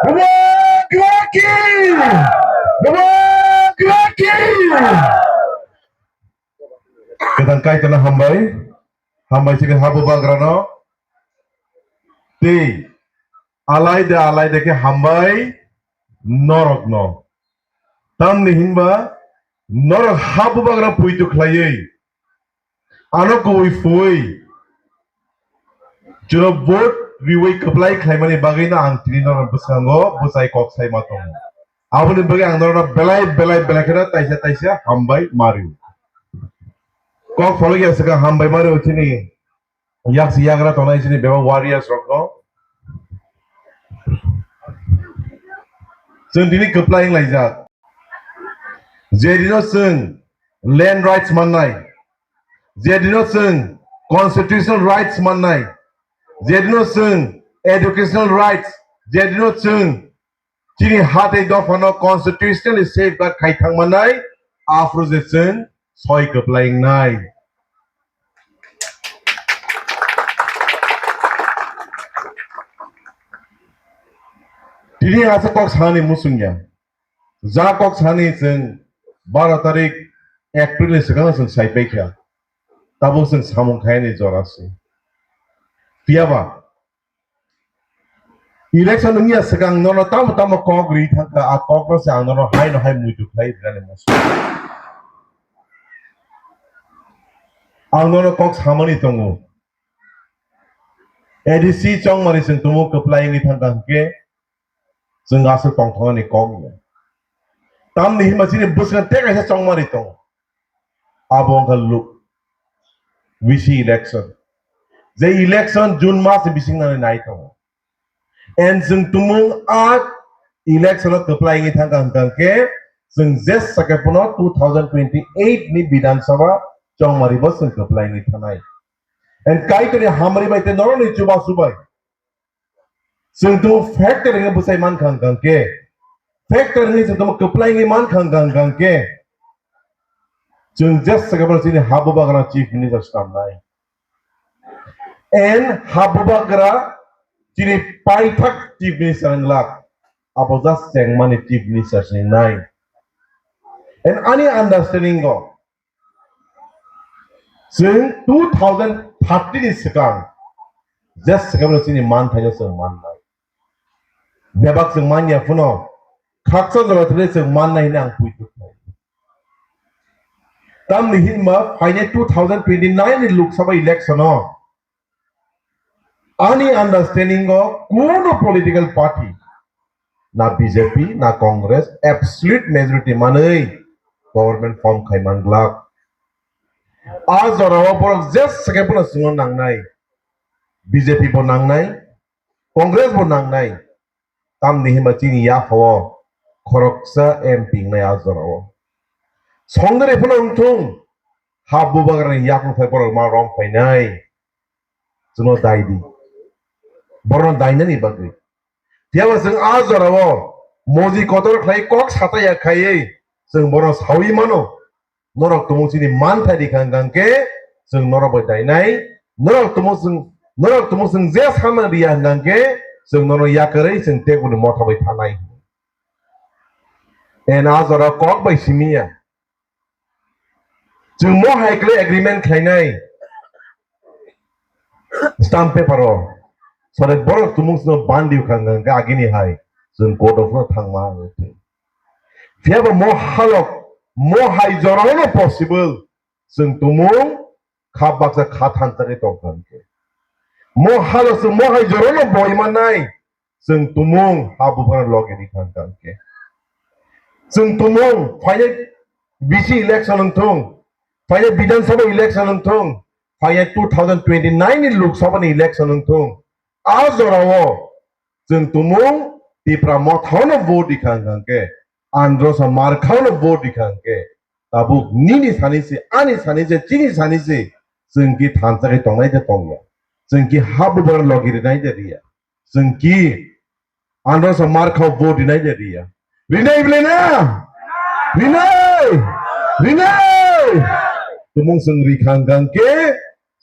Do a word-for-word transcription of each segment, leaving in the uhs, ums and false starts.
Bubagra ki! Bubagra ki! Kwthang Kaitorno hambai, hambai chini ha Bubagrano. Tei alaida alaida khe hambai norokno. Tamni hinba norok ha Bubagra puitu khlaiwi ano kubui phui chwrwk vote riwi kwplai khlaimani bagwino ang tini norok bwskango bwsai kok saima tongo. Aboni bagwi ang norokno belai belai belai kheno taisa taisa hambai mario. Kok pholokya swkang hambai mario chini yaksi yagra tongnai chini bebak warriors rokno. Chwng tini kwplai wnglaijak. Jedino chwng land rights mannai, jedino chwng constitutional rights mannai, jedino chwng educational rights, jedino chwng chini ha tei dophano constitutionally safeguard khai thangmannai, aphuru je chwng soi kwplai wngnai. Tini asa kok sani musungya. Ja kok sani chwng baro tarik April ni swkang chwng sai paikha. Tabuk chwng samung khaini jora se. Phiyaba election wngya swkang nono tamo tamo kok ri thangkha, a kok no se ang nono hai no hai muitu khlai rinani musu. Ang nono kok samani tongo. A D C chongmari chwng tumo kwplai wngwi thangkha hwnkhe chwng aswk tongthoknani kok ya. Tamni hima chini bwskango tei kaisa chongmari tongo. Abo wngkha lu-, V C election. Je election June mas ni bisingo nai tongo. And chwng tumung a election o kwplai wngwi thangkha hwnkha hwnkhe chwng jesa khe phano two thousand twenty-eight ni Bidhan Sabha chongmari bo chwng kwplai wngwi thangnai. And Kaitorni hamari bai tei norokni chubachu bai chwng tumung factor wngwi bwsai mankha hwnkha hwnkhe, factor wngwi chwng tumung kwplai wngwi mankha hwnkha hwnkha hwnkhe, chwng jesa khe phano chini ha Bubagra chief minister swnamnai. And ha Bubagra chini paithak chief minister wnglak, abo just chengmani chief minister se wngnai. And ani understanding o chwng two thousand thirty ni swkang je swkang chini manthaino chwng mannai. Bebak chwng manya phano khaksa jora thwle chwng mannai hwnwi ang puitu khlai. Tamni hinma phainai two thousand twenty-nine ni Lok Sabha election o ani understanding o kuno political party, na B J P na Congress, absolute majority manwi government form khai manglak. A jorao borok jesa khe bono chwngno nangnai, B J P bo nangnai, Congress bo nangnai. Tamni hinba chini yaphao khoroksa M P wngnai a jorao. Songdere phano wngthung, ha Bubagrani yakung phai borok ma rom phainai. Chwngno dai di. Borokno dainani bagwi. Phiyaba chwng a jorao moji kotor khlai kok sataya khaiwi chwng borokno sawi mano. Norok tumung chini manthai rikha hwnkha hwnkhe chwng norok bai dainai. Norok tumung chwng, norok tumung chwng je samani riya hwnkha hwnkhe chwng norok yakarwi chwng tebulni motha bai thanai. En a jorao kok bai simiya. Chwng mo hai khlai agreement khlainai stamp paper o. Sore borok tumung sino bandi kha hwnkha hwnkhe agini hai chwng court of law thangma wngwi thung. Phiyaba mo halok, mo hai jorao no possible chwng tumung kha baksa kha thansa khe tongkha hwnkhe. Mo halok chwng mo hai jorao no boi mannai. Chwng tumung ha Bubagra logi rikha hwnkha hwnkhe. Chwng tumung phainai V C election wngthung, phainai Bidhan Sabha election wngthung, phainai two thousand twenty-nine ni Lok Sabha ni election wngthung. A jorao chwng tumung Tipra Mothano vote rikha hwnkha hwnkhe, Androsa Markhano vote rikha hwnkhe, tabuk nini sani se, ani sani se, chini sani se, chwng ki thansa khe tongnai de tongya. Chwng ki ha Bubagra logi rinai de riya. Chwng ki ano sa mar khao vote rinai de riya. Rinai bile na? Rinai! Rinai! Tumung chwng ri khang khang khe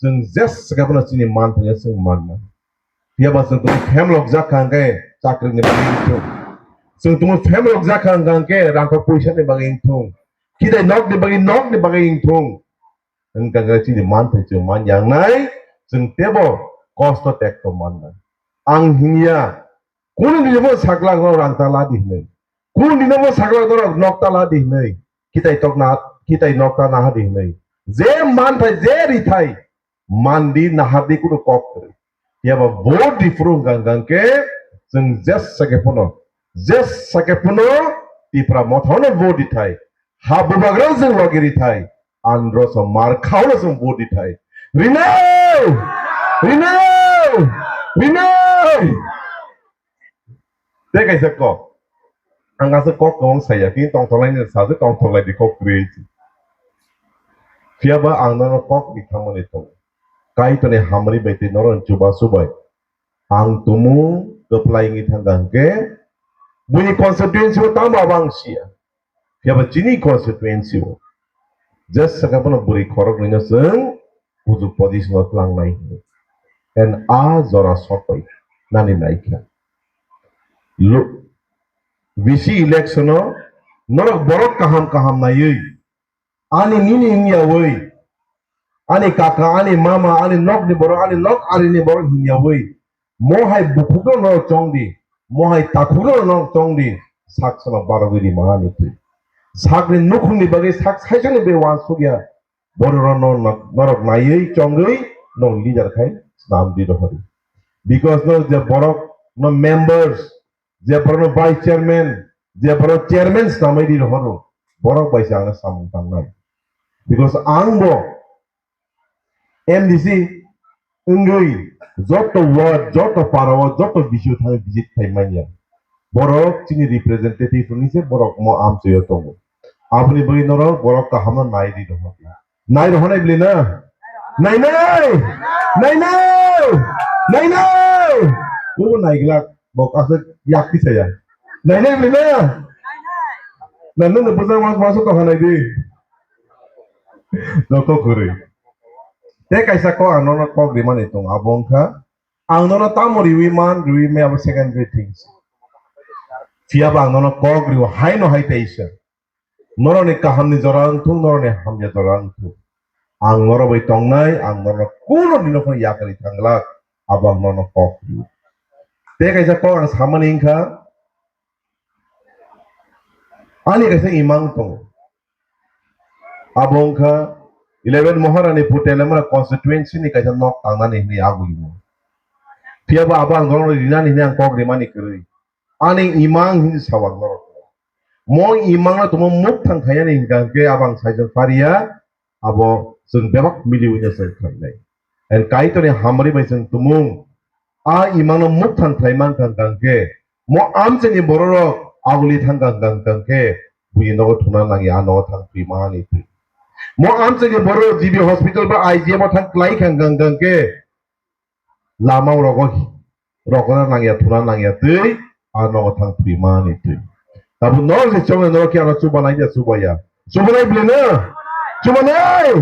chwng jes khe bono chini man thangya chwng man na. Phiya ba chwng tumung hem lok jak khang khe chakri ni bagwi wngthung. Chwng tumung family rok jakha hwnkha hwnkhe rang kok puisa ni bagwi wngthung. Kitai nok ni bagwi, nok ni bagwi wngthung. Hwnkha hwnkhe chini manthai chwng man yangnai, chwng tebo kosto tekto mannai. Ang hinya, kunu dino bo sakla no rang ta la di hinwi. Kunu dino bo sakla no nok ta la di hinwi. Kitai tok na, kitai nok ta na ha di hinwi. Je manthai, je rithai, mandi nahardi kunu kok kwrwi. Phiya ba vote di phuru hwnkha hwnkha khe chwng jesa khe phano, jesa khe phano Tipra Motha no vote di thai. Ha bubagra chwng logi ri thai. Andro so mar khao no chwng vote di thai. Rinai! Rinai! Rinai! Tei kaisa kok. Ang aswk kok kwbang saya, tini tongthoklaini sajwk tongthoklai di kok kwrwi. Phiya ba ang nono kok ni thamani tongo. Kaitorni hamari bai tei norokni chubachu bai. Ang tumung kwplai wngwi thangkha hwnkhe buini constituency o tamo abo ang siya. Phiya ba chini constituency o jesa khe bono bwrwi khoroknwino chwng kuchuk position o tlangnai hinwi. And a jora sotoi nani naikha. Lo-, V C election o norok borok kaham kaham naiwi, ani nini wngyawi, ani kaka, ani mama, ani nokni borok, ani nok arini borok hingyawi, mo hai bukhukno norok chongdi, mo hai takhukno norok chongdi, sak sano barogwi rima ani twi. Sakni nukhungni bagwi sak saisani bai uansukya, borok no, no, norok naiwi chongwi no leader khai snam di rohori. Because no je borok no members, je borok no vice chairman, je borok chairman snamwi di rohoro, borok bai se ang samung tangnai. Because ang bo M D C wngwi joto ward, joto para o, joto B C o thangwi visit khai manya. Borok chini representative wngwi se borok mo amchoi o tongo. Aboni bagwi norok borok kaham no nai di rohor. Nai rohor nai bwlwi na? Nai nai! Nai nai! Nai nai! Bo nai glak, bo aswk yak ti saya. Nai nai bwlwi na? Na nung no bwsa mas mas tong hanai di. Nokok kwrwi. Tei kaisa kok ang nono kok rimani tongo, abo wngkha, ang nono tamo riwi man, riwi maya abo secondary things. Phiya ba ang nono kok riwo, haino hai teisa. Noroni kahamni jora wngthung, noroni hamya jora wngthung. Ang norok bai tongnai, ang norok kuno dino phano yakari thanglak, abo ang nono kok riwo. Tei kaisa kok ang samani wngkha, ani kaisa imang tongo. Abo wngkha eleven Maharani Phutelamura constituency ni kaisa nok tangnani hinwi agulimo. Phiya ba abo ang norok rinani hinwi ang kok rimani kwrwi. Ani imang hinwi sao ang norok. Mo imang no tongmo muk thang khainani hinkha hwnkhe abo ang saichung pariya, abo chwng bebak miliwi no chwng khlainai. And Kaitorni hamari bai chwng tumung a imang no muk thang khlai man thang kang khe, mo amchaini bororok aguli thang kang kang kang khe, buini nogo thuna nangya, a nogo thang twi mani twi. Mo amchaini bororok G B hospital ba I G M o thang klai kang kang kang khe, lama rogo rokona nangya, thuna nangya twi, a nogo thang twi mani twi. Tabuk no se chongnai norok khe ano chubanai ya, chubaya. Chubanai bwlwi no? Chubanai!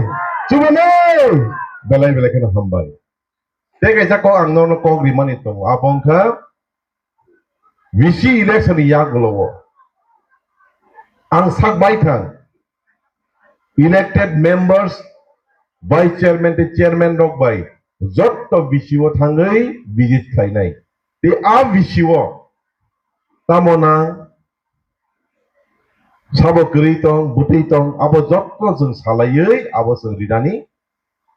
Chubanai! Belai belai kheno hambai. Tei kaisa kok ang nono kok rimani tongo. Abo wngkha V C election ni yagulo o. Ang sak bai thang. Elected members, vice chairman tei chairman rok bai jotto V C o thangwi visit khlainai. Tei a V C o tamo nang sabo kwrwi tong, bwtwi tong, abo jotto chwng salaiwi abo chwng rinani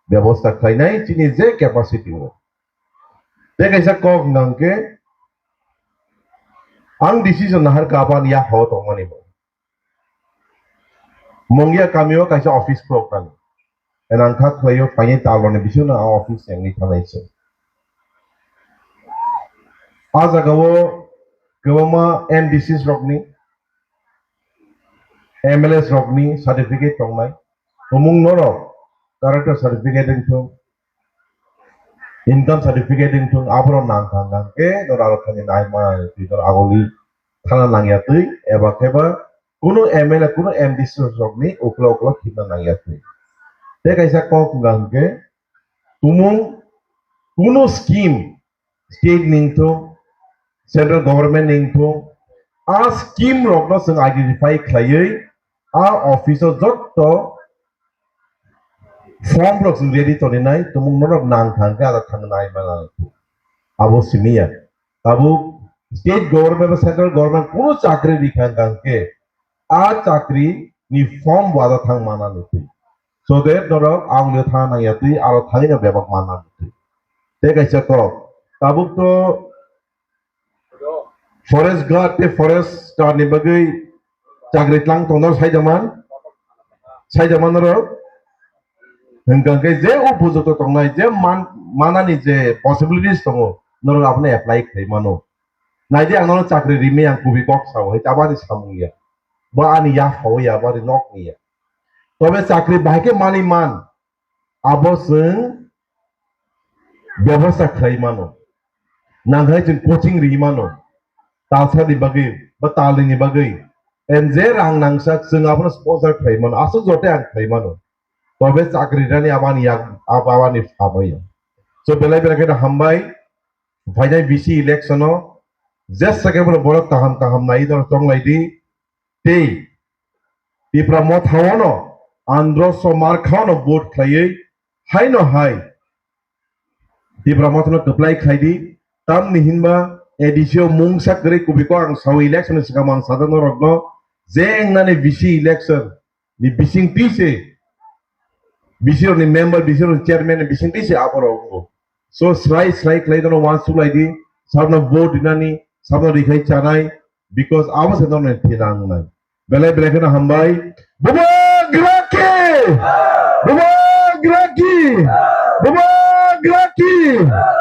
bebosta khlainai chini je capacity o. Tei kaisa kok hwnkha hwnkhe, ang decision nahar kha aboni yaphao tongmani bo. Mongya kamio kaisa office program. Enang kha khlaio phaini taloni bisingo a office chengwi thanai se. A jagao kwbangma M D Cs rokni, M L As rokni certificate tongnai. Tumung norok character certificate wngthung, income certificate wngthung, aborok nang kha hwnkha hwnkhe norok aro thani nai ma twi norok agoli thana nangya twi eba kheba kunu M L A, kunu M D C rokni ukla ukla khibna nangya twi. Tei kaisa kok hwnkha hwnkhe tumung kunu scheme state ni wngthung, central government ni wngthung, a scheme rokno chwng identify khlaiwi a office o jotto form rok chwng ready toninai, tumung norok nang thang khe ada thang nai mana. Abo simiya. Tabuk state government ba central government kunu chakri rikha hwnkhe a chakri ni form bo ada thang mana nutwi. So that norok ang le thang nang yatwi aro thangwi no bebak mana nutwi. Tei kaisa kok. Tabuk to forest guard tei forest guard ni bagwi chakri tlang tongna saijaman, saijaman norok. Hwnkha khe je upojukto tongnai, je man-, manani je possibilities tongo, norok abono apply khlai mano. Naidi ang nono chakri rimwi ang kubui kok sao, hai abo ani samung ya. Bo ani yaphao ya, bo ani nokni ya. Tobe chakri bahai khe manwi man, abo chwng bebosta khlai mano. Nangkhe chwng coaching ri mano. Talsa ni bagwi, ba talni ni bagwi. En je rang nangsa chwng abono sponsor khlai mano. Aswk jote ang khlai mano. Tobe chakri rani abani yak, ab-, abani phabai. So belai belai khe hambai. Phainai B C election o jesa khe borok kaham kaham nai dor tonglai di. Tei Tipra Motha ono andro so markha ono vote khlaiwi haino hai Tipra Motha no kwplai khlai di. Tamni hinba A D C o mungsa kwrwi kubui kok ang sao election ni swkang ang sajak norok no je wngnani B C election ni bising twi se B C rokni member, B C rokni chairman ni bising twi se aborok wngo. So srai srai khlai dono uansuk lai di, sabno vote rinani, sabno rikhai chanai, because abo se dono thinang nai. Belai belai kheno hambai. Bubagra ki! Bubagra ki! Bubagra ki!